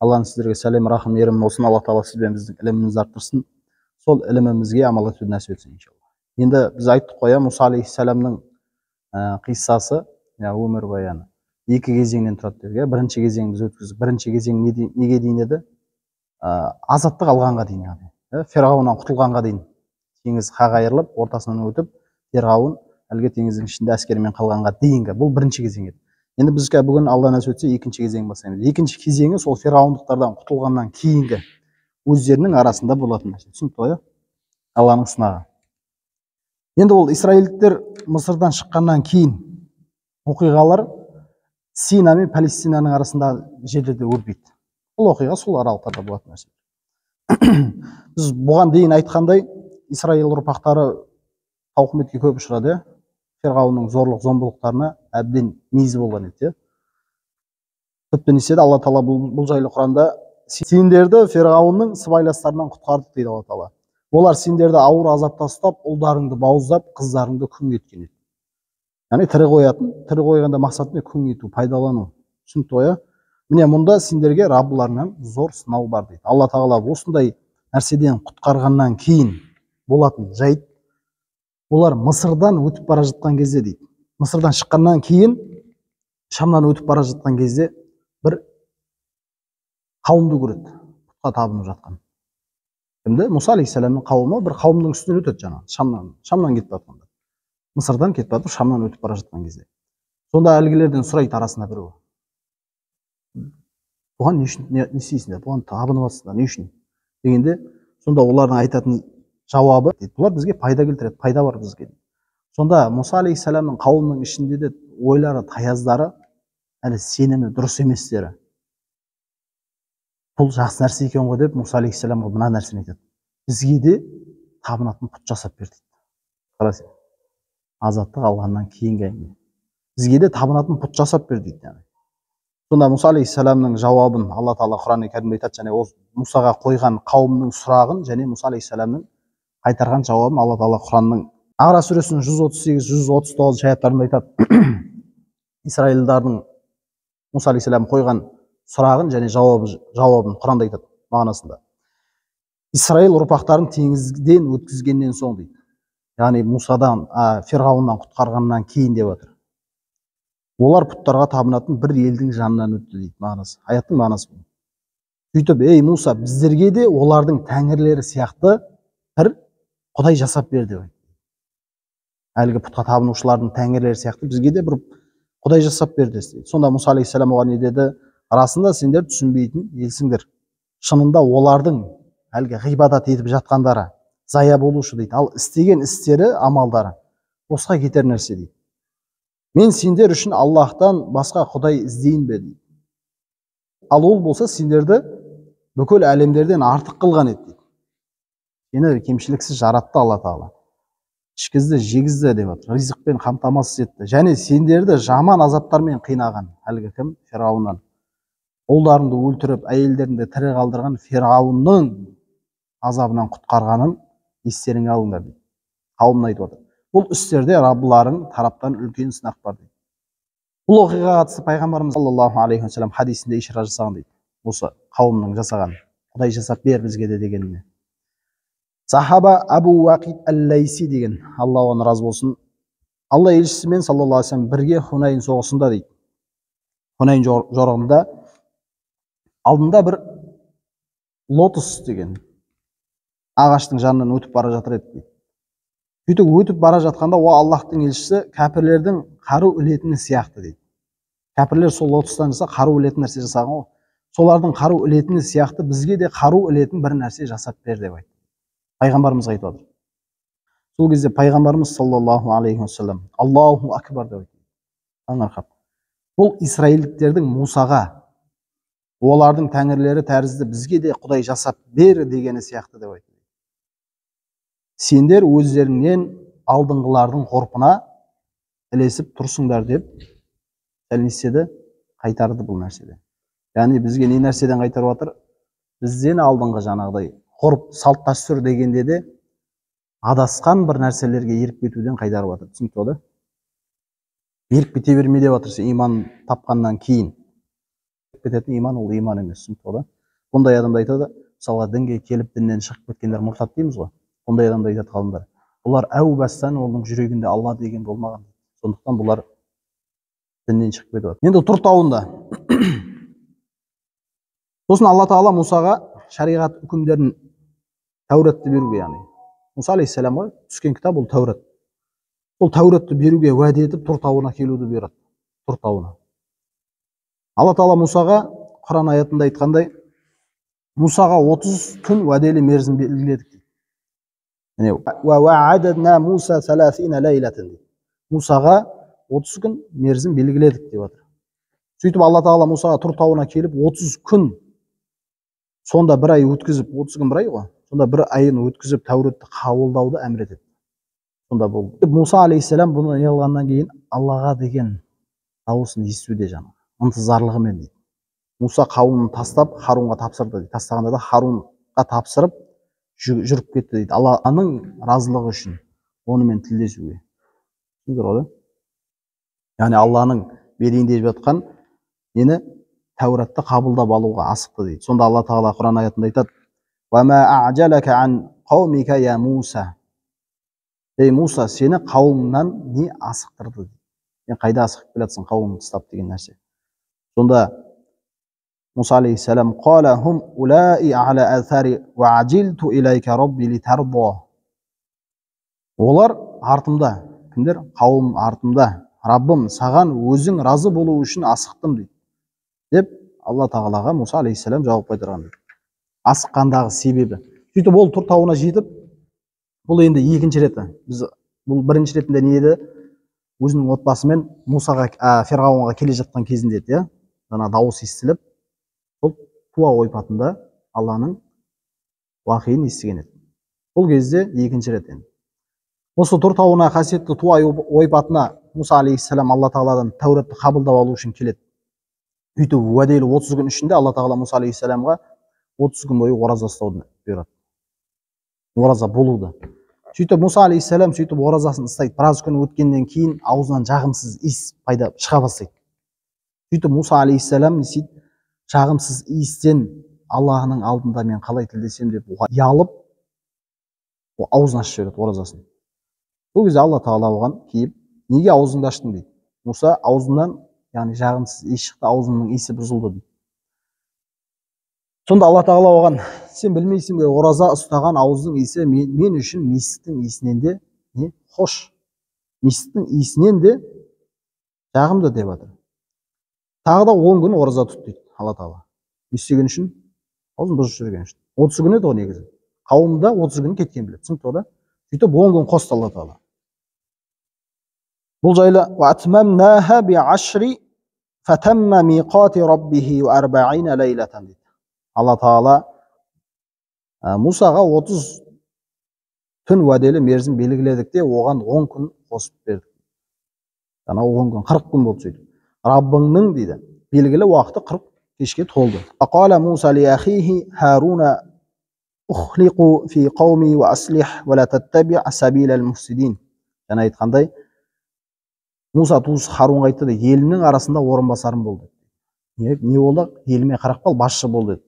Алланың сіздерге сәлем, рахым, мейірімі болсын. Алла тағала сіз бен біздің ілімімізді арттырсын. Сол ілімімізге амал етуді нәсіп етсін иншалла. Енді біз айттық қой, Мұса алейхиссаламның қиссасы, өмірбаяны екі кезеңнен тұрады дедік. Бірінші кезең біз өткіздік. Бірінші кезең неге дейін еді? Азаттық алғанға дейін, яғни Ферғауыннан құтылғанға дейін. Теңіз қақ айырылып, ортасынан өтіп, Ферғауын әлгі теңіздің ішінде әскерімен қалғанға дейінгі. Бұл бірінші кезең еді. Енді біз бүгін Алла нәсіп етсе екінші кезең бастаймыз. Екінші кезеңі сол ферғауындықтардан құтылғаннан кейінгі өздерінің арасында болатын нәрсе. Түсінікті ғой, Алланың сынағы. Енді ол израильдіктер Мысырдан шыққаннан кейін оқиғалар Сина мен Палестинаның арасындағы жерлерде өрбиді. Бұл оқиға сол аралықтарда болатын нәрсе. Біз бұған дейін айтқандай, Израиль ұрпақтары тауқыметке көп ұшырады. Ферғауынның зорлық зомбылықтарына әбден мезі болған еді. Тіпті не істеді Алла тағала бұл жайлы Құранда: сендерді Ферғауынның сыбайластарынан құтқардық дейді Алла тағала. Олар сендерді ауыр азапта ұстап, ұлдарыңды бауыздап, қыздарыңды күң еткен еді. Яғни тірі қоятын, тірі қойғанда мақсаты не? Күң ету, пайдалану. Түсінікті ғой, Міне мұнда сендерге Раббыларынан зор сынау бар дейді. Алла тағала осындай нәрседен құтқарғаннан кейін болатын жайт, олар Мысырдан өтіп бара жатқан кезде дейді. Мысырдан шыққаннан кейін Шамнан өтіп бара жатқан кезде бір қауымды көреді, бұтқа табынып жатқан. Кімді? Мұса алейхиссаламның қауымы бір қауымның үстінен өтеді жаңағы, Шамнан кетіп жатқанда. Мысырдан кетіп жатып, Шамнан өтіп бара жатқан кезде. Сонда әлгілерден сұрайды арасында біреуі. Бұған не үшін, не істейсіңдер? Бұған табынып жатсыңдар, не үшін? Дегенде, сонда олардың айтатын жауабы дейді, бұлар бізге пайда келтіреді, пайда бар бізге дейді. Сонда Мұса алейхиссаламның қауымының ішінде де ойлары таяздары, әлі сенімі дұрыс еместері. Бұл жақсы нәрсе екен ғой деп Мұса алейхиссаламға мына нәрсені айтады. Бізге де табынатын бұт жасап бер дейді. Қара сен. Азаттық алғаннан кейінгі әңгіме. Бізге де табынатын бұт жасап бер дейді. Яғни. Сонда Мұса алейхиссаламның жауабын Алла тағала Құран кәрімде айтады, және ол Мұсаға қойған қауымның сұрағын және Мұса алейхиссаламның қайтарған жауабын Алла тағала Құранның Ағра сүресінің 138-139 аяттарында айтады. Израильдардың Мұса алейхиссалам қойған сұрағын және жауабын Құранда айтады мағынасында. Израиль ұрпақтарын теңізден өткізгеннен соң дейді. Яғни Мұсадан, Ферғауыннан құтқарғаннан кейін деп отыр. Олар бұттарға табынатын бір елдің жанынан өтті дейді мағынасы. Аяттың мағынасы бұл. Сөйтіп, ей Мұса, біздерге де олардың тәңірлері сияқты бір Құдай жасап бер деп айтты. Әлгі бұтқа табынушылардың тәңірлері сияқты бізге де бір Құдай жасап бер десе. Сонда Мұса алейхиссалам оған не деді? Расында сендер түсінбейтін елсіңдер. Шынында олардың әлгі ғибадат етіп жатқандары зая болушы дейді. Ал істеген істері, амалдары босқа кетер нәрсе дейді. Мен сендер үшін Аллахтан басқа Құдай іздейін бе дейді. Ал ол болса сендерді бүкіл әлемдерден артық қылған еді дейді. Сені кемшіліксіз жаратты Алла тағала. Ішкізді, жегізді деп жатыр. Ризықпен қамтамасыз етті. Және сендерді жаман азаптармен қинаған әлгі кім? Ферғауыннан. Ұлдарыңды өлтіріп, әйелдеріңді тірі қалдырған Ферғауынның азабынан құтқарғанын естеріңе алыңдар дейді. Қауымына айтып отыр. Бұл істерде Раббыларың тараптан үлкен сынақ бар дейді. Бұл оқиғаға қатысты пайғамбарымыз саллаллаху алейхи уассалам хадисінде ишара жасаған дейді. Осы қауымның жасаған, Құдай жасап бер бізге де дегеніне. Сахаба Абу Уақид әл-Лайси деген, Алла оған разы болсын, Алла елшісімен саллаллаху алейхи уассалам бірге Хунайн соғысында дейді. Хунайн жорығында алдында бір лотос деген ағаштың жанынан өтіп бара жатыр еді дейді. Сөйтіп өтіп бара жатқанда о Аллахтың елшісі кәпірлердің қару ілетіні сияқты дейді. Кәпірлер сол лотостан жаса қару ілетін нәрсе жасаған ғой. Солардың қару ілетіні сияқты бізге де қару ілетін бір нәрсе жасап бер деп айтты. Пайғамбарымызға айтып отыр. Сол кезде пайғамбарымыз саллаллаху алейхи уассалам Аллаху акбар деп айтты. Таңырқап. Бұл израильдіктердің Мұсаға олардың тәңірлері тәрізді бізге де Құдай жасап бер дегені сияқты деп айтты. Сендер өздеріңнен алдыңғылардың ғұрпына ілесіп тұрсыңдар деп сәл не істеді? Қайтарды бұл нәрседен. Яғни бізге не нәрседен қайтарып жатыр? Бізден алдыңғы жаңағыдай ғұрып, салт дәстүр дегенде де адасқан бір нәрселерге еріп кетуден қайтарып жатыр. Түсінікті ғой да? Еріп кете берме деп жатыр сен иман тапқаннан кейін. Кіріп кететін иман ол иман емес, түсінікті ғой да? Бұндай адамды айтады, мысалға дінге келіп діннен шығып кеткендер мұртат дейміз ғой. Бұндай адамды айтады ғалымдар. Бұлар әу бастан оның жүрегінде Алла деген болмаған. Сондықтан бұлар діннен шығып кетіп жатыр. Енді Тұр тауында. Сосын Алла Тағала Мұсаға шариғат үкімдерін, Тәуратты беруге, яғни Мұса алейхиссаламға түскен кітап ол Тәурат. Ол Тәуратты беруге уәде етіп, Тұр тауына келуді бұйырады. Тұр тауына. Алла Тағала Мұсаға Құран аятында айтқандай, Мұсаға 30 күн уәделі мерзім белгіледік дейді. Мұсаға 30 күн мерзім белгіледік деп жатыр. Сөйтіп Алла Тағала Мұсаға Тұр тауына келіп 30 күн, сонда бір ай өткізіп, 30 күн бір ай ғой, сонда бір айын өткізіп Тәуратты қабылдауды әмір етеді. Сонда бұл Мұса алейхиссалам бұны не қылғаннан кейін Аллаға деген дауысын естуде жаңағы ынтызарлығымен дейді. Мұса қауымын тастап Харунға тапсырды дейді. Тастағанда да Харунға тапсырып жүріп кетті дейді. Алланың разылығы үшін онымен тілдесуге. Түсіндіңдер ғой, яғни Алланың берейін деп жатқан нені, Тәуратты қабылдап алуға асықты дейді. Сонда Алла Тағала Құран аятында айтады: Ей Муса, сені қауымнан не асықтырды дейді. Сен қайда асығып келе жатсың қауымыңды тастап деген нәрсе. Сонда Мұса алейхиссалам: «Қала хум улаи аля аthari ва ажилту илайка рабби литарда». Олар артымда, кімдер? Қауым артымда. Раббым, саған өзің разы болу үшін асықтым дейді. Деп Алла Тағалаға Мұса алейхиссалам жауап қайтарған дейді. Асыққандағы себебі. Сөйтіп ол Тұр тауына жетіп, бұл енді екінші реті. Біз бұл бірінші ретінде не еді? Өзінің отбасымен Мұсаға, Ферғауынға келе жатқан кезінде еді, иә? Жаңа дауыс естіліп, сол Туа ойпатында Алланың уақиын естіген еді. Бұл кезде екінші рет енді. Осы Тұр тауына, қасиетті Туа ойпатына Мұса алейхиссалам Алла Тағаладан Тәуратты қабылдап алу үшін келеді. Сөйтіп уәделі 30 күн ішінде Алла Тағала Мұса алейхиссаламға 30 күн бойы ораза ұстауды бұйырады. Ораза болуды. Сөйтіп Мұса алейхиссалам сөйтіп оразасын ұстайды. Біраз күн өткеннен кейін аузынан жағымсыз иіс пайда шыға бастайды. Сөйтіп Мұса алейхиссалам не істейді? Жағымсыз иістен Алланың алдында мен қалай тілдесем деп ұялып, аузын ашып жібереді оразасын. Бұл кезде Алла Тағала оған келіп, неге аузыңды аштың дейді. Мұса аузынан, яғни жағымсыз иіс шықты, аузымның иісі бұзылды дейді. Сонда Алла Тағала оған, сен білмейсің бе, ораза ұстаған ауыздың иісі мен үшін мисіктің иісінен де не хош, мисіктің иісінен де жағымды деп жатыр. Тағы да 10 күн ораза тұт дейді Алла Тағала. Не істеген үшін? Аузын бұзып жіберген үшін. 30 күн еді ғой негізі. Қауымда 30 күн кеткен біледі. Түсінікті ғой да? Сөйтіп 10 күн қосты Алла Тағала. Бұл жайлы дейді. Алла Тағала Мұсаға 30 түн уәделі мерзім белгіледік те, оған 10 күн қосып бердік. Жаңа 10 күн, 40 күн болды сөйтіп. Раббыңның дейді, белгілі уақыты 40 кешке толды. Ақала Муса ли ахихи Харуна ухлиқу фи қауми ва аслих ва ла таттаби сабилал муфсидин. Жаңа айтқандай, Муса туысы Харунға айтты, елімнің арасында орынбасарым болды. Не болды? Еліме қарап қал, басшы бол деді.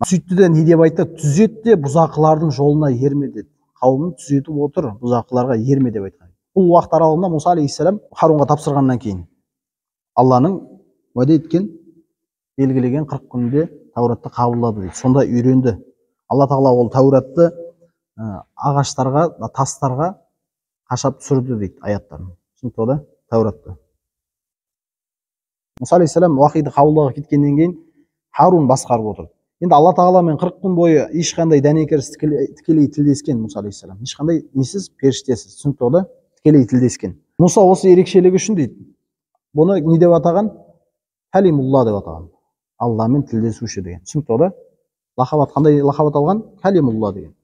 Сөйтті де не деп айтты? Түзет те бұзақылардың жолына ерме деді. Қауымын түзетіп отыр, бұзақыларға ерме деп айтқан. Бұл уақыт аралығында Мұса алейхиссалам Харунға тапсырғаннан кейін Алланың уәде еткен, белгілеген 40 күнде Тәуратты қабылдады дейді. Сонда үйренді. Алла Тағала ол Тәуратты ағаштарға, тастарға қашап түсірді дейді аяттарын. Түсінікті ғой да? Тәуратты. Мұса алейхиссалам уахиді қабылдауға кеткеннен кейін Харун басқарып отырды. Енді Алла Тағаламен 40 күн бойы ешқандай дәнекерсіз тікелей тілдескен Мұса алейхиссалам. Ешқандай несіз, періштесіз. Түсінікті ғой да? Тікелей тілдескен. Мұса осы ерекшелігі үшін дейді. Бұны не деп атаған? Калимулла деп атаған. Алламен тілдесуші деген. Түсінікті ғой да? Лақап қандай лақап алған? Калимулла деген.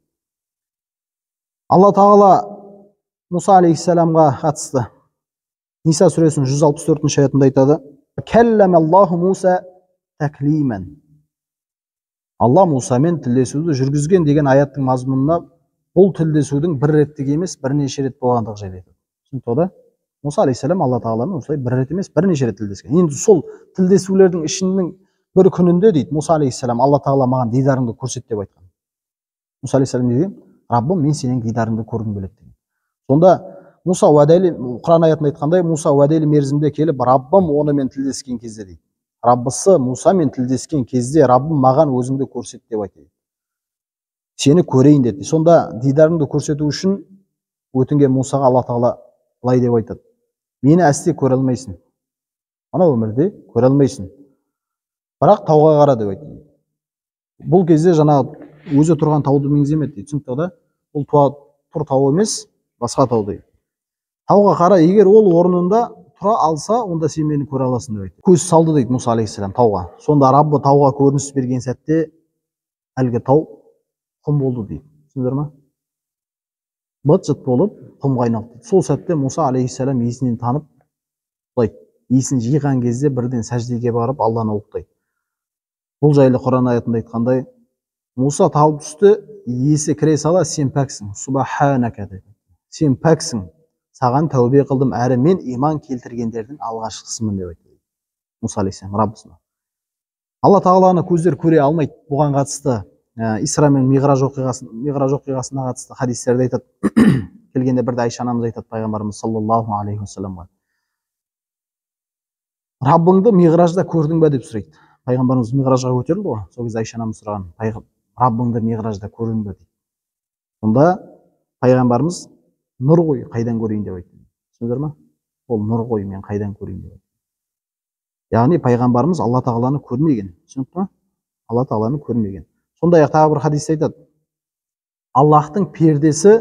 Алла Тағала Мұса алейхиссаламға қатысты Ниса сүресінің 164-ші аятында айтады: Калламаллаху Муса таклиман. Алла Мусамен тілдесуді жүргізген деген аяттың мазмұнына бұл тілдесудің бір реттік емес, бірнеше рет болғандығы жайлы айтады. Түсінікті ғой да? Мұса алейхиссалам Алла Тағаламен осылай бір рет емес, бірнеше рет тілдескен. Енді сол тілдесулердің ішінің Бір күнінде дейді Мұса алейхиссалам, Алла тағала маған дидарыңды көрсет деп айтқан. Мұса алейхиссалам не деген? Раббым, мен сенің дидарыңды көргім келеді деген. Сонда Мұса уәделі, Құран аятында айтқандай, Мұса уәделі мерзімде келіп, Раббым онымен тілдескен кезде дейді. Раббысы Мұсамен тілдескен кезде, Раббым маған өзіңді көрсет деп айтты. Сені көрейін деді. Сонда дидарыңды көрсету үшін өтінген Мұсаға Алла тағала былай деп айтады: мені әсте көре алмайсың, ана өмірде көре алмайсың, бірақ тауға қара деп айтты. Бұл кезде жаңағы өзі тұрған тауды меңземеді дейді. Түсінікті да? Бұл тұр тау емес, басқа тау дейді. Тауға қара, егер ол орнында тұра алса, онда сен мені көре аласың деп айтты. Көз салды дейді Мұса алейхиссалам тауға. Сонда Раббы тауға көрініс берген сәтте әлгі тау құм болды дейді. Түсіндіңдер ма? Быт-жыт болып құмға айналды дейді. Сол сәтте Мұса алейхиссалам есінен танып, былай есін жиған кезде бірден сәждеге барып Алланы ұлықтайды. Бұл жайлы Құран аятында айтқандай, Мұса талып түсті, есі кіре сала, сен пәксің, субханака деді. Сен пәксің, саған тәубе қылдым, әрі мен иман келтіргендердің алғашқысымын деп айтты Мұса алейхиссалам Раббысына. Алла тағаланы көздер көре алмайды. Бұған қатысты Исра мен Миғраж оқиғасына қатысты хадистерде айтады. Келгенде бірде Айша анамыз айтады пайғамбарымыз саллаллаху алейхи уассаламға: Раббыңды Миғражда көрдің бе деп сұрайды. Пайғамбарымыз Миғражға көтерілді ғой, сол кезде Айша анамыз сұраған: Раббыңды Миғражда көрдің бе дейді. Сонда пайғамбарымыз: нұр ғой, қайдан көрейін деп айтты. Түсіндіңдер ма? Ол нұр ғой, мен қайдан көрейін деп айтты. Яғни пайғамбарымыз Алла тағаланы көрмеген. Түсінікті ма? Алла тағаланы көрмеген. Сондай-ақ тағы бір хадисте айтады: Аллахтың пердесі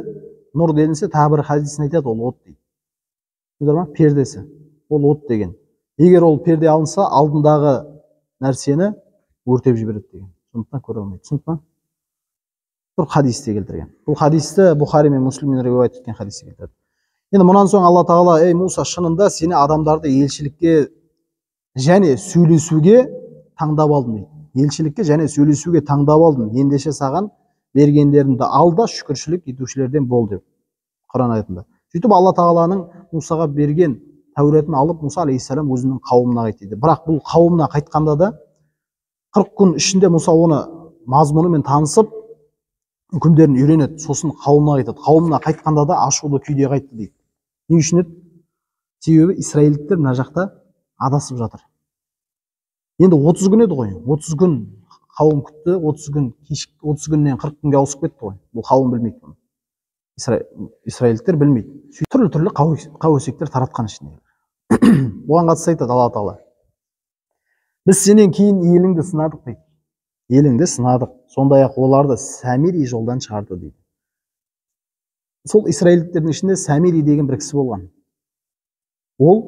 нұр делінсе, тағы бір хадисінде айтады, ол от дейді. Түсіндіңдер ма? Пердесі ол от деген. Егер ол перде алынса, алдындағы нәрсені өртеп жібереді деген. Сондықтан көре алмайды. Түсінікті ма? Бір хадисте келтірген. Бұл хадисті Бұхари мен Муслиммен риуаят еткен хадисте келтіреді. Енді мұнан соң Алла тағала: ей Мұса, шынында сені адамдарды елшілікке және сөйлесуге таңдап алдым дейді. Елшілікке және сөйлесуге таңдап алдым. Ендеше саған бергендерімді ал да шүкіршілік етушілерден бол деп Құран аятында. Сөйтіп Алла тағаланың Мұсаға берген Тәуратын алып, Мұса алейхиссалам өзінің қауымына қайтты дейді. Бірақ бұл қауымына қайтқанда да 40 күн ішінде Мұса оны мазмұнымен танысып, үкімдерін үйренеді, сосын қауымына қайтады. Қауымына қайтқанда да ашулы күйде қайтты дейді. Не үшін еді? Себебі израильдіктер мына жақта адасып жатыр. Енді 30 күн еді ғой. 30 күн қауым күтті, 30 күн кеш, 30 күннен 40 күнге ауысып кетті ғой. Бұл қауым білмейді бұны. Израильдіктер білмейді. Түрлі-түрлі қауесеттер таратқан ішінде. Бұған қатысты айтады Алла тағала: біз сенен кейін еліңді сынадық дейді. Еліңді сынадық. Сондай-ақ оларды Сәмири жолдан шығарды дейді. Сол израильдіктердің ішінде Сәмири деген бір кісі болған. Ол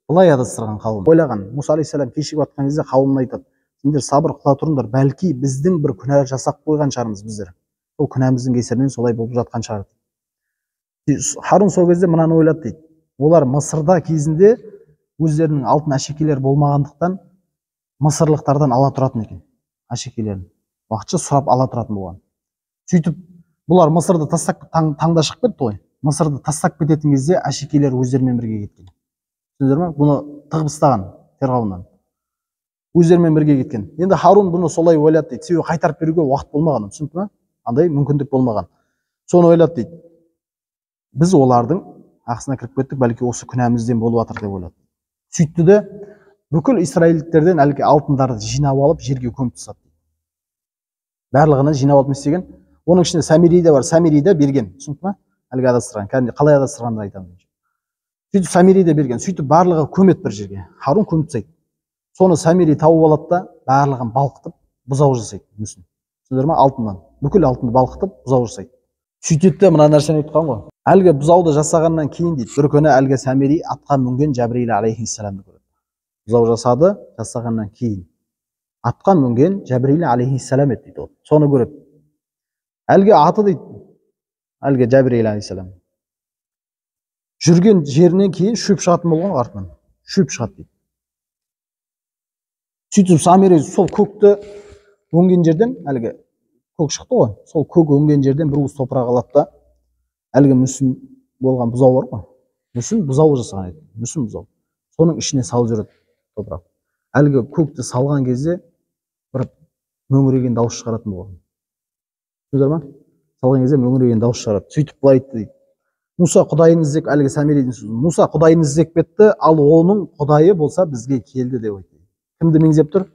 былай адастырған қауым. Ойлаған, Мұса алейхиссалам кешігіп жатқан кезде қауымына айтады: сендер сабыр қыла тұрыңдар, бәлки біздің бір күнә жасап қойған шығармыз біздер. Сол күнәміздің кесірінен солай болып жатқан шығар. Харун сол кезде мынаны ойлады дейді. Олар Мысырда кезінде өздерінің алтын әшекейлері болмағандықтан мысырлықтардан ала тұратын екен әшекейлерін. Уақытша сұрап ала тұратын болған. Сөйтіп бұлар Мысырды тастап таңда шығып кетті ғой. Мысырды тастап кететін кезде әшекейлер өздерімен бірге кеткен. Түсіндіңдер ме? Бұны тығып тастаған Ферғауыннан. Өздерімен бірге кеткен. Енді Харун бұны солай ойлады дейді. Себебі қайтарып беруге уақыт болмаған, түсінікті ме? Андай мүмкіндік болмаған. Соны ойлады дейді. Біз олардың ақысына кіріп кеттік, бәлки осы күнәмізден болып жатыр деп ойлады. Сөйтті де бүкіл израильдіктерден әлгі алтындарды жинап алып жерге көміп тастады. Барлығынан жинап алып не істеген? Оның ішінде Самири де бар, Самири де берген, түсінікті ме? Әлгі адастырған, кәдімгі қалай адастырғанын айтамын. Сөйтіп Самири де берген, сөйтіп барлығы көмеді бір жерге. Харун көміп тастайды. Соны Самири тауып алады да, барлығын балқытып бұзау жасайды мүсін. Түсіндіңдер ме? Алтыннан. Бүкіл алтынды балқытып бұзау жасайды. Сөйтеді де мына нәрсені айтқан ғой. Әлгі бұзауды жасағаннан кейін дейді, бір күні әлгі Самири атқа мінген Жәбірейіл алейхиссаламды көреді. Бұзау жасады, жасағаннан кейін атқа мінген Жәбірейіл алейхиссалам еді дейді ол. Соны көреді. Әлгі аты дейді, әлгі Жәбірейіл алейхиссалам. Жүрген жерінен кейін шөп шығатын болған артынан. Шөп шығады дейді. Сөйтіп Самири сол көкті өнген жерден, әлгі көк шықты ғой, сол көк өнген жерден бір уыс топырақ алады да, әлгі мүсін болған бұзау бар ғой, мүсін бұзау жасаған еді, мүсін бұзау. Соның ішіне салып жүреді топырақ. Әлгі көкті салған кезде Мөңіреген дауыс шығаратын болған. Түсіндіңіздер ма? Салған кезде мөңіреген дауыс шығарады. Сөйтіп былай айтты дейді. Мұса Құдайын іздеп, әлгі Сәмеридің сөзі. Мұса Құдайын іздеп кетті, ал оның Құдайы болса бізге келді деп айтты. Кімді меңзеп тұр?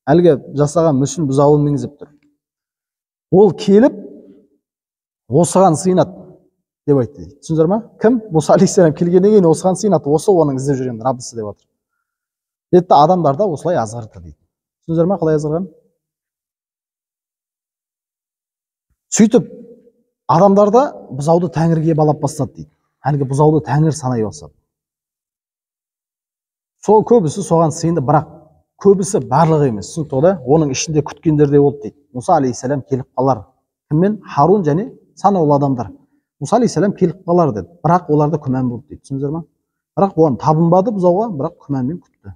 Әлгі жасаған мүсін бұзауын меңзеп тұр. Ол келіп осыған сыйынады деп айтты дейді. Түсіндіңіздер ма? Кім? Мұса алейхиссалам келгеннен кейін осыған сыйынады. Осы оның іздеп жүрген Раббысы деп отыр. Деді, адамдар да осылай азғырды дейді. Түсіндіңіздер ма қалай азғырған? Сөйтіп адамдар да бұзауды тәңірге балап бастады дейді. Әлгі бұзауды тәңір санай бастады. Сол көбісі соған сыйынды, бірақ көбісі барлығы емес. Түсінікті ғой да? Оның ішінде күткендер де болды дейді. Мұса алейхиссалам келіп қалар. Кіммен? Харун және санаулы адамдар. Мұса алейхиссалам келіп қалар деді. Бірақ оларда күмән болды дейді. Түсіндіңіздер ма? Бірақ оған табынбады бұзауға, бірақ күмәнмен күтті.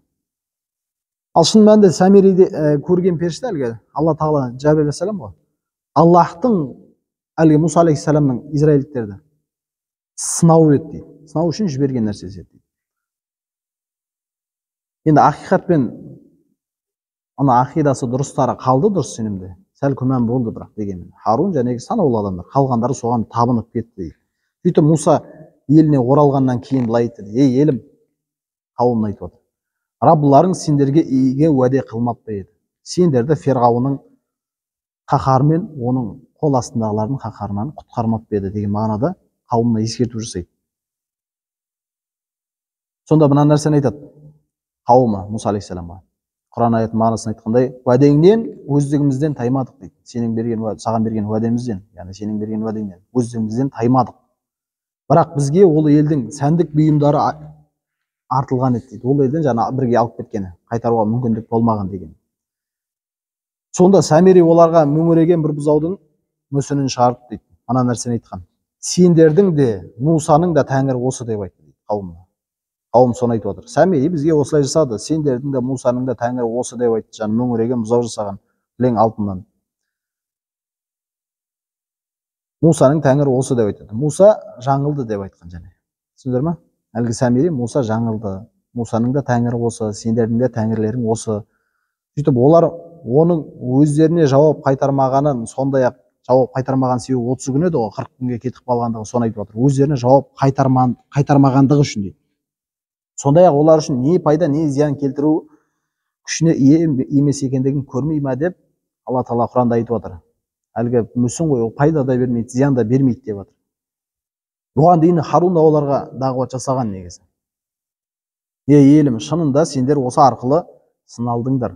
Ал шын мәнінде Сәмериде көрген періште әлгі Алла тағала Жәбірәйіл алейхиссалам ғой. Аллаһтың әлгі Мұса алейхиссаламның израильдіктерді сынауы еді дейді. Сынау үшін жіберген нәрсесі еді дейді. Енді ақиқатпен ана ақидасы дұрыстары қалды, дұрыс сенімде. Сәл күмән болды бірақ дегенмен. Харун және санаулы адамдар, қалғандары соған табынып кетті дейді. Сөйтіп Мұса еліне оралғаннан кейін былай айтты дейді. Ей елім, қауымына айтып отыр. Раббыларың сендерге игі уәде қылмап па еді? Сендерді Ферғауынның қаһарымен, оның қол астындағылардың қаһарынан құтқармап па еді деген мағынада қауымына ескерту жасайды. Сонда мына нәрсені айтады қауымы Мұса алейхиссаламға. Құран аятының мағынасын айтқандай, уәдеңнен өздігімізден таймадық дейді. Сенің берген, саған берген уәдемізден, яғни сенің берген уәдеңнен өздігімізден таймадық. Бірақ бізге ол елдің сәндік бұйымдары артылған еді дейді. Ол елден жаңа бірге алып кеткені, қайтаруға мүмкіндік болмаған деген. Сонда Сәмери оларға мөңіреген бір бұзаудың мүсінін шығарып дейді. Ана нәрсені айтқан. Сендердің де, Мусаның да тәңірі осы деп айтты дейді қауымына. Қауым соны айтып отыр. Сәмери бізге осылай жасады. Сендердің де, Мусаның да тәңірі осы деп айтты. Жаңа мөңіреген бұзау жасаған кілең алтыннан. Мусаның тәңірі осы деп айтады. Муса жаңылды деп айтқан және. Түсіндіңдер ма? Әлгі Сәмери Муса жаңылды. Мусаның да тәңірі осы, сендердің де тәңірлерің осы. Сөйтіп олар оның өздеріне жауап қайтармағанын, сондай-ақ жауап қайтармаған себебі 30 күн еді ғой, 40 күнге кетіп қалғандығы соны айтып отыр. Өздеріне жауап қайтармағандығы үшін дейді. Сондай-ақ олар үшін не пайда, не зиян келтіру күшіне ие емес екендігін көрмей ма деп Алла тағала Құранда айтып отыр. Әлгі мүсін ғой, ол пайда да бермейді, зиян да бермейді деп отыр. Бұған дейін Харун да оларға дағуат жасаған негізі. Ей елім, шынында сендер осы арқылы сыналдыңдар.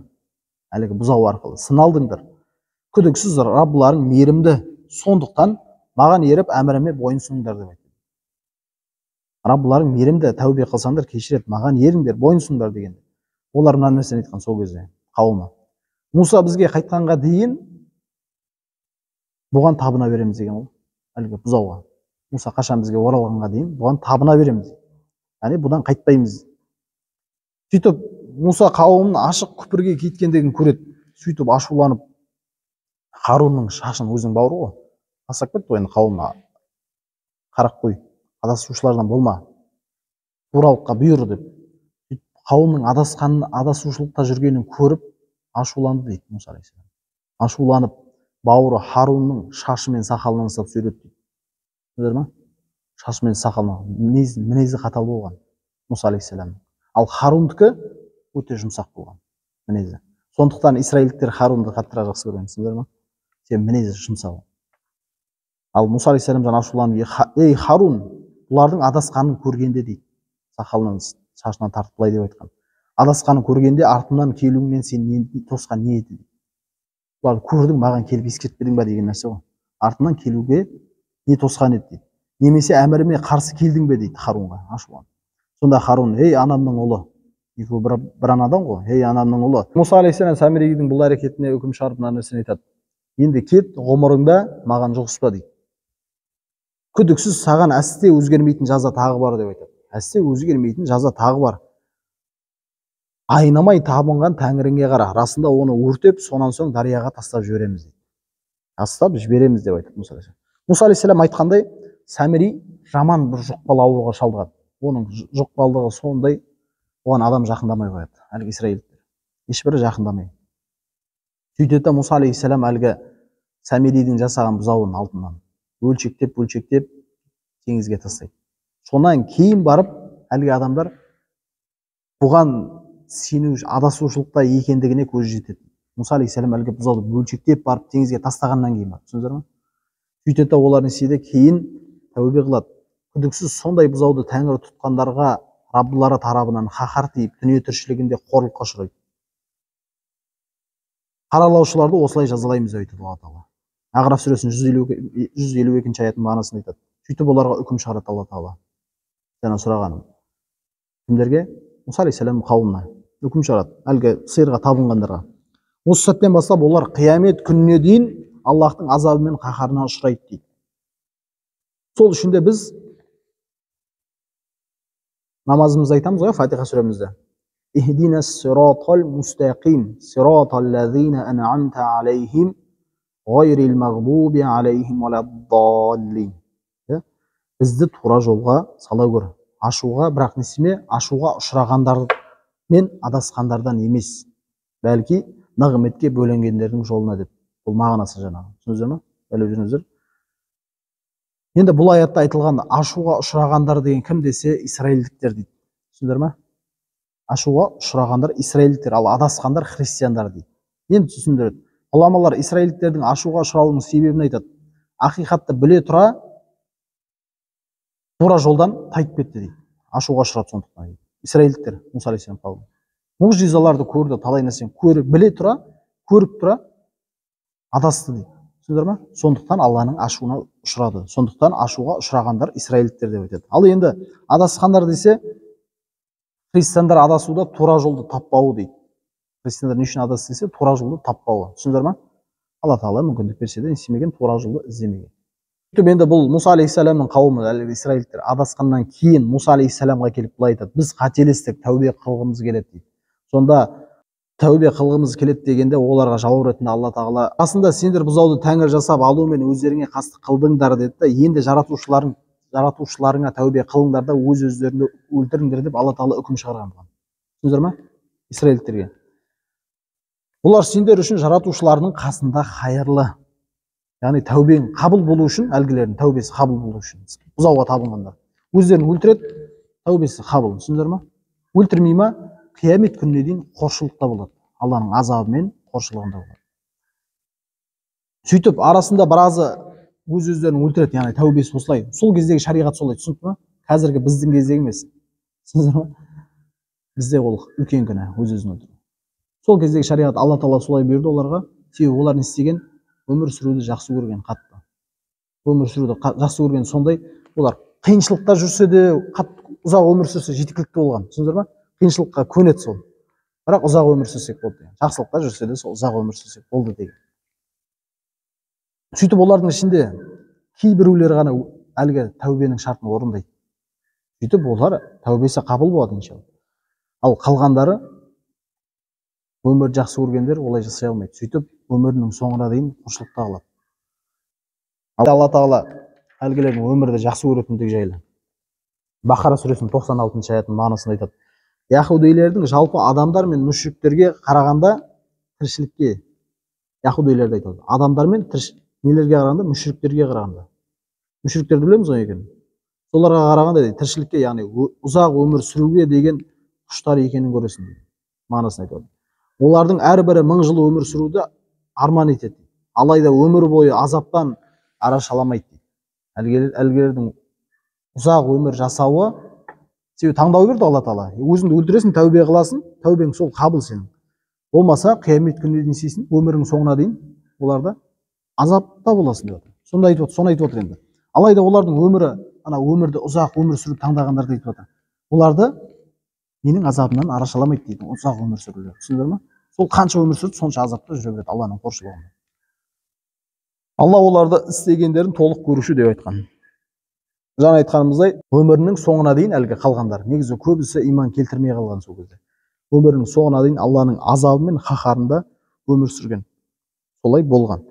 Әлгі бұзау арқылы сыналдыңдар. Күдіксіз Раббыларың мейірімді, сондықтан маған еріп әміріме бойын сұныңдар деп айтты. Раббыларың мейірімді, тәубе қылсаңдар кешіреді, маған еріңдер, бойын сұныңдар деген. Олар мына нәрсені айтқан сол кезде қауымы. Мұса бізге қайтқанға дейін бұған табына береміз деген ол, әлгі бұзауға. Мұса қашан бізге оралғанға дейін бұған табына береміз. Яғни бұдан қайтпаймыз. Сөйтіп Мұса қауымын ашық күпірге кеткендігін көреді. Сөйтіп ашуланып Харунның шашын, өзінің бауыры ғой, тастап кетті ғой енді қауымына. Қарап қой, адасушылардан болма, туралыққа бұйыр деп. Сөйтіп қауымның адасқанын, адасушылықта жүргенін көріп ашуланды дейді Мұса алейхиссалам. Ашуланып бауыры Харунның шашы мен сақалынан ұстап сүйреді дейді. Түсіндіңдер ма? Шашы мен сақалынан. Мінезі қатал болған Мұса алейхиссаламның. Ал Харундікі өте жұмсақ болған мінезі. Сондықтан израильдіктер Харунды қаттырақ жақсы көрген, түсіндіңдер ма? Сен мінезі жұмсақ. Ал Мұса алейхиссалам жаңа ашуланып, ей Харун, бұлардың адасқанын көргенде дейді. Сақалынан, шашынан тартып былай деп айтқан. Адасқанын көргенде артымнан келуіңнен сен тосқан не еді? Бұларды көрдің, маған келіп ескертпедің ба деген нәрсе ғой. Артымнан келуге не тосқан еді дейді. Немесе әміріме қарсы келдің бе дейді Харунға ашуланып. Сонда Харун, ей анамның ұлы, екеуі бір анадан ғой, ей анамның ұлы. Мұса алейхиссалам Сәмеридің бұл әрекетіне үкім шығарып мына нәрсені айтады. Енді кет, ғұмырыңда маған жұғыспа дейді. Күдіксіз саған әсте өзгермейтін жаза тағы бар деп айтады. Әсте өзгермейтін жаза тағы бар. Айнамай табынған тәңіріңе қара, расында оны өртеп, сонан соң дарияға тастап жібереміз дейді. Тастап жібереміз деп айтады Мұса алейхиссалам. Мұса алейхиссалам айтқандай, Сәмери жаман бір жұқпалы ауруға шалдығады. Оның жұқпалылығы сондай, оған адам жақындамай қояды. Әлгі израильдіктер. Ешбірі жақындамай. Сөйтеді де Мұса алейхиссалам әлгі Сәмеридің жасаған бұзауын алтыннан өлшектеп өлшектеп теңізге тастайды. Сонан кейін барып әлгі адамдар бұған сену адасушылықта екендігіне көзі жетеді. Мұса алейхиссалам әлгі бұзауды бөлшектеп барып теңізге тастағаннан кейін барып, түсіндіңіздер ме? Сөйтеді де олар не істейді? Кейін тәубе қылады. Күдіксіз сондай бұзауды тәңір тұтқандарға Раббылары тарабынан қаһар тиіп, дүние тіршілігінде қорлыққа ұшырайды. Қаралаушыларды осылай жазалаймыз деп айтады Алла тағала. Ағраф сүресінің 152 аятының мағынасын айтады. Сөйтіп оларға үкім шығарады Алла тағала. Жаңа сұрағаным. Кімдерге? Мұса алейхиссалам қауымына үкім шығарады. Әлгі сиырға табынғандарға. Осы сәттен бастап олар қиямет күніне дейін Аллахтың азабы мен қаһарына ұшырайды дейді. Сол үшін де біз намазымызды айтамыз ғой, Фатиха сүремізде. Ихдинас сиратал мустақим, сиратал лазина ан'амта алейхим, ғайрил мағдуби алейхим уаладдаллин. Бізді тура жолға сала көр. Ашуға, бірақ не істеме, ашуға ұшырағандар мен адасқандардан емес, бәлки нығметке бөленгендердің жолына деп. Бұл мағынасы жаңағы. Түсіндіңіздер ме? Біліп жүріңіздер. Енді бұл аятта айтылған ашуға ұшырағандар деген кім десе, израильдіктер дейді. Түсіндіңдер ме? Ашуға ұшырағандар израильдіктер, ал адасқандар христиандар дейді. Енді түсіндіреді. Ғұламалар израильдіктердің ашуға ұшырауының себебін айтады. Ақиқатты біле тұра тура жолдан тайып кетті дейді. Ашуға ұшырады сондықтан дейді. Израильдіктер, Мұса алейхиссалам қауымы. Мұғжизаларды көрді, талай нәрсені көріп, біле тұра, көріп тұра адасты дейді. Түсіндіңдер ме? Сондықтан Алланың ашуына ұшырады. Сондықтан ашуға ұшырағандар израильдіктер деп айтады. Ал енді адасқандар десе, христиандар адасуда тура жолды таппауы дейді. Христиандар не үшін адасты десе, тура жолды таппауы. Түсіндіңдер ме? Алла тағала мүмкіндік берсе де, не істемеген, тура жолды іздемеген. Сөйтіп енді бұл Мұса алейхиссаламның қауымы, әлгі израильдіктер адасқаннан кейін Мұса алейхиссаламға келіп былай айтады: біз қателестік, тәубе қылғымыз келеді дейді. Сонда тәубе қылғымыз келеді дегенде оларға жауап ретінде Алла тағала: расында сендер бұзауды тәңір жасап алумен өздеріңе қастық қылдыңдар деді да, енді жаратушыларыңа тәубе қылыңдар да өз өздеріңді өлтіріңдер деп Алла тағала үкім шығарған бұған. Түсіндіңдер ме? Израильдіктерге. Бұлар сендер үшін жаратушыларының қасында хайырлы. Яғни тәубең қабыл болу үшін, әлгілердің тәубесі қабыл болу үшін бұзауға табынғандар өздерін өлтіреді, тәубесі қабыл. Түсіндіңдер ме? Өлтірмей ма, қиямет күніне дейін қоршылықта болады, Алланың азабы мен қоршылығында болады. Сөйтіп арасында біразы өз өздерін өлтіреді, яғни тәубесі осылай. Сол кездегі шариғат солай, түсінікті ме? Қазіргі біздің кездегі емес. Түсіндіңдер ме? Бізде ол үлкен күнә, өз өзін өлтіру. Сол кездегі шариғат Алла тағала солай бұйырды оларға. Себебі олар не істеген? Өмір сүруді жақсы көрген қатты. Өмір сүруді жақсы көрген сондай, олар қиыншылықта жүрсе де, қатты ұзақ өмір сүрсе жеткілікті болған. Түсіндіңдер ме? Қиыншылыққа көнеді сол. Бірақ ұзақ өмір сүрсек болды деген. Жақсылықта жүрсе де сол ұзақ өмір сүрсек болды деген. Сөйтіп олардың ішінде кейбіреулері ғана әлгі тәубенің шартын орындайды. Сөйтіп олар тәубесі қабыл болады иншалла. Ал қалғандары өмір жақсы көргендер олай жасай алмайды. Сөйтіп өмірінің соңына дейін құлшылықта қалады. Ал Алла тағала әлгілердің өмірді жақсы көретіндігі жайлы Бақара сүресінің 96-шы аятының мағынасын айтады. Яһудилердің жалпы адамдар мен мүшриктерге қарағанда тіршілікке, яһудилерді айтады. Адамдар мен нелерге қарағанда, мүшриктерге қарағанда. Мүшриктерді білеміз ғой екен. Соларға қарағанда дейді, тіршілікке, яғни ұзақ өмір сүруге деген құштар екенін көресің дейді. Мағынасын айтады. Олардың әрбірі 1000 жыл өмір сүруді арман етеді. Алайда өмір бойы азаптан арашаламайды дейді. Әлгілердің ұзақ өмір жасауы, себебі таңдау берді Алла тағала. Өзіңді өлтіресің, тәубе қыласың, тәубең сол қабыл сенің. Болмаса қиямет күніне дейін істейсің, өмірің соңына дейін оларда азапта боласың деп отыр. Сонда айтып отыр, соны айтып отыр енді. Алайда олардың өмірі, ана өмірді ұзақ өмір сүріп таңдағандарды айтып отыр. Оларды менің азабымнан арашаламайды дейді, ұзақ өмір сүрулер. Түсіндіңдер ме? Сол қанша өмір сүрді, сонша азапта жүре береді Алланың қоршылығында. Алла оларды істегендерін толық көруші деп айтқан. Жаңа айтқанымыздай, өмірінің соңына дейін әлгі қалғандар, негізі көбісі иман келтірмей қалған сол кезде. Өмірінің соңына дейін Алланың азабы мен қаһарында өмір сүрген. Солай болған.